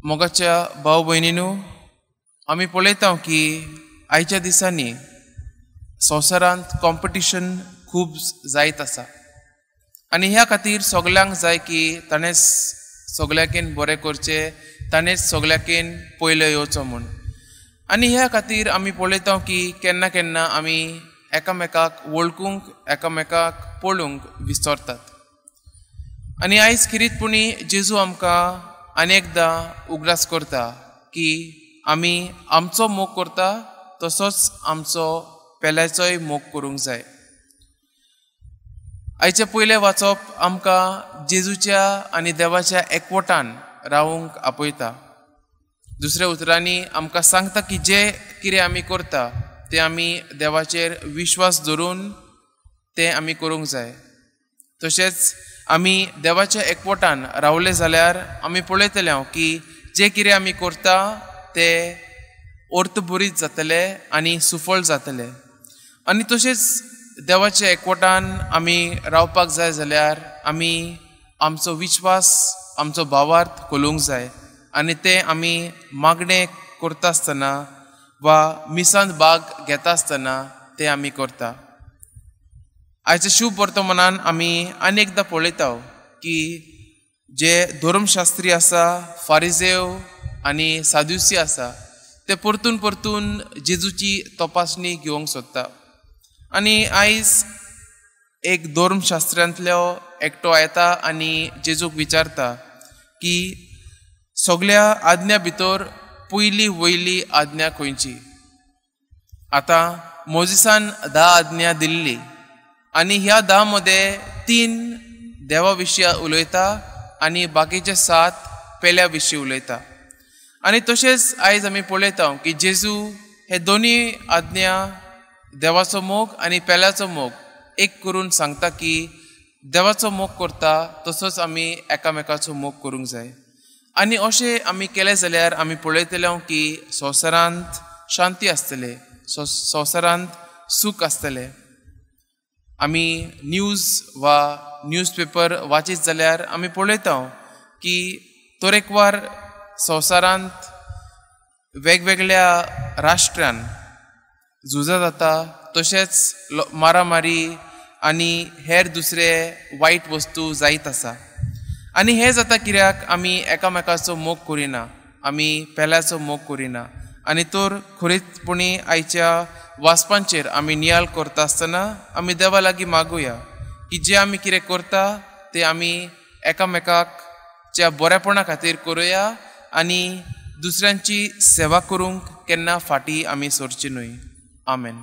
मोगाच्या भाव भयणीनू, आमी पळयता की आयच्या दिसांनी संवसारांत कॉम्पिटिशन खूब जायत आसा आनी ह्या खातीर सगल्यांक जाय की ताणें सगल्याकीन बरें करचें, ताणेंच सगल्याकीन पयलो येवचो म्हूण. आनी ह्या खातीर आमी पळयता की केन्ना केन्ना आमी एकामेकाक वळखूंक, एकामेकाक पळोवंक विसरतात. आनी आयज खेरीतपणी जेजू आमकां अनेकदां उगडास करता की आमी आमचो मोग करता तसोच आमचो पेल्याचोय मोग करूंक जाय. आयचें पयलें वाचप आमकां जेजूच्या आनी देवाच्या एकवटान रावूंक आपयता. दुसऱ्या उतरांनी आमकां सांगता की जें कितें आमी करता तें आमी देवाचेर विश्वास धरून तें आमी करूंक जाय. तशेंच आमी देवाच्या एकवटान रावले जाल्यार आमी पळयतले हांव की जें कितें आमी करता तें अर्थभरीत जातलें आनी सुफळ जातलें. आनी तशेंच देवाच्या एकवटान आमी रावपाक जाय जाल्यार आमी आमचो विश्वास, आमचो भावार्थ कोलोवंक जाय आनी तें आमी मागणें करता आसतना वा मिसांत भाग घेता आसतना तें आमी करता. आयच्या शुभ वर्तमानान आमी अनेकदां पळयता की जे धर्मशास्त्री आसा, फारिजेव आनी सादुसी आसा, ते परतून परतून जेजूची तपासणी घेवंक सोदता. आनी आयज एक धर्मशास्त्रांतलो एकटो येता आनी जेजूक विचारता की सगल्या आज्ञा भितर पयली वयली आज्ञा खंयची? आतां मोजिसान 10 आज्ञा दिल्ली आनी ह्या 10 मदें 3 देवा विशीं उलयता आनी बाकीचे 7 पेल्या विशीं उलयता. आनी तशेंच आयज आमी पळयता की जेजू हे दोनी आज्ञा, देवाचो मोग आनी पेल्याचो मोग, एक करून सांगता की देवाचो मोग करता तसोच आमी एकामेकाचो मोग करूंक जाय. आनी अशें आमी केलें जाल्यार आमी पळयतले की संवसारांत शांती आसतले, संवसारांत सूख आसतलें. आमी न्यूज वा न्यूज पेपर वाचीत जाल्यार आमी पळयता की तरेकवार संवसारांत वेगवेगळ्या राष्ट्रान झुजां जाता, तशेंच मारामारी आनी हेर दुसरे वायट वस्तू जायत आसा. आनी हें जाता कित्याक आमी एकामेकाचो मोग करिना, आमी पेल्याचो मोग करिना. आनी तर खरेंचपणी आयच्या वाचपांचेर आमी नियाळ करता आसतना आमी देवा लागीं मागुया की जें आमी कितें करता तें आमी एकामेकाच्या बरेपणा खातीर करुया आनी दुसऱ्यांची सेवा करूंक केन्ना फाटीं आमी सरची न्हय. आमेन.